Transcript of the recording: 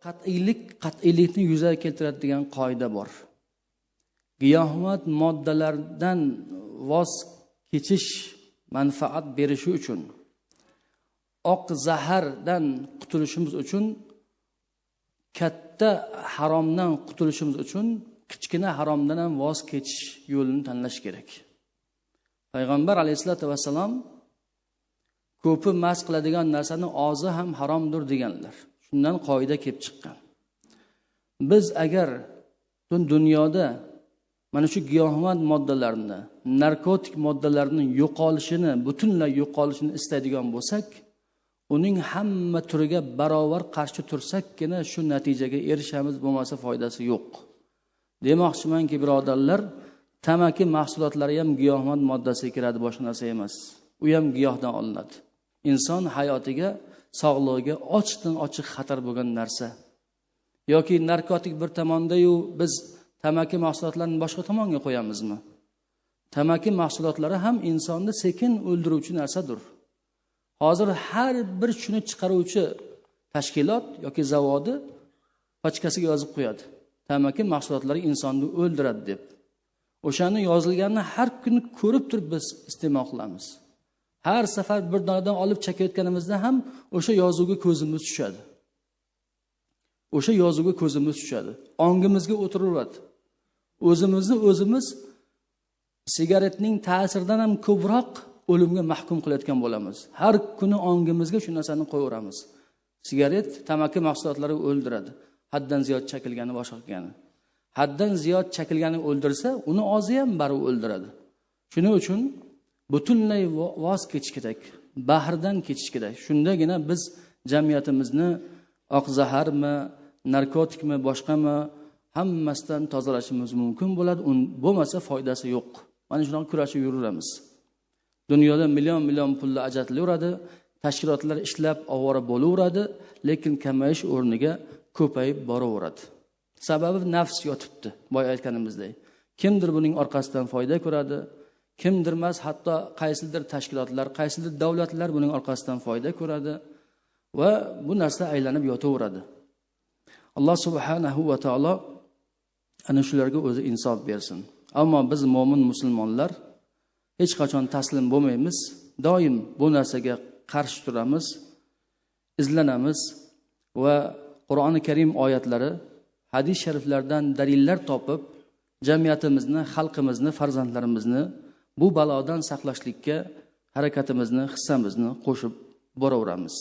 Qat'iylik qat'iylikni yuzaga keltiradi degan qoida bor. Giyohvand moddalardan voz kechish manfaat berishi uchun, oq zahardan qutulishimiz uchun, katta haromdan qutulishimiz uchun kichkina haromdan ham voz kechish yo'lini tanlash kerak. Payg'ambar alayhissalatu vassalom ko'pi mast qiladigan narsani ozi ham haromdir deganlar. Shundan qoida kelib chiqqan. Biz agar butun dunyoda mana shu giyohvand moddalarni, narkotik moddalarning yo'qolishini, butunlay yo'qolishini istaydigan bo'lsak, uning hamma turiga barobar qarshi tursakkina shu natijaga erishamiz, bo'lmasa foydasi yo'q. Demoqchimanki, birodarlar, tamaki mahsulotlari ham giyohvand moddasiga kiradi, boshqa narsa emas. U ham giyohdan olinadi. Inson hayotiga, sog'lig'iga ochiqdan ochiq xatar bo'lgan narsa. Yoki narkotik bir tomonda-yu biz tamaki mahsulotlarini boshqa tomonga qo'yamizmi? Tamaki mahsulotlari ham insonni sekin o'ldiruvchi narsadir. Hozir har bir shuni chiqaruvchi tashkilot yoki zavodi pachkasiga yozib qo'yadi. Tamaki mahsulotlari insonni o'ldiradi deb. O'shani yozilganini har kuni ko'rib turib biz iste'mol qilamiz. Har safar bir donadan olib chekayotganimizda ham o'sha yozuvga ko'zimiz tushadi. O'sha yozuvga ko'zimiz tushadi. Ongimizga o'tiraveradi. O'zimizni o'zimiz sigaretning ta'siridan ham ko'proq o'limga mahkum qilayotgan bo'lamiz. Har kuni ongimizga shu narsani qo'yaveramiz. Sigaret, tamaki mahsulotlari o'ldiradi. Haddan ziyod chekilgani, boshqa qilgani. Haddan ziyod chekilgani o'ldirsa, uni ozi ham baribir o'ldiradi. Shuning uchun butunlay voz kechish kerak, bahrdan kechish kerak. Shundagina biz jamiyatimizni oq zaharmi, narkotikmi, boshqami hammasidan tozalashimiz mumkin bo'ladi. Bo'lmasa foydasi yo'q. Mana shunaqa kurashib yuraveramiz. Dunyoda million-million pullar ajratilaveradi, tashkilotlar ishlab ovora bo'laveradi, lekin kamayish o'rniga ko'payib boraveradi. Sababi nafs yotibdi, boya aytganimizdek. Kimdir buning orqasidan foyda ko'radi, kimdir emas, hatto qaysidir tashkilotlar, qaysidir davlatlar buning orqasidan foyda ko'radi va bu narsa aylanib yotaveradi. Alloh subhanahu va taolo ana shularga o'zi insof bersin. Ammo biz mo'min musulmonlar hech qachon taslim bo'lmaymiz. Doim bu narsaga qarshi turamiz, izlanamiz va Qur'oni Karim oyatlari, hadis shariflardan dalillar topib, jamiyatimizni, xalqimizni, farzandlarimizni bu balodan saqlashlikka harakatimizni, hissamizni qo'shib boraveramiz.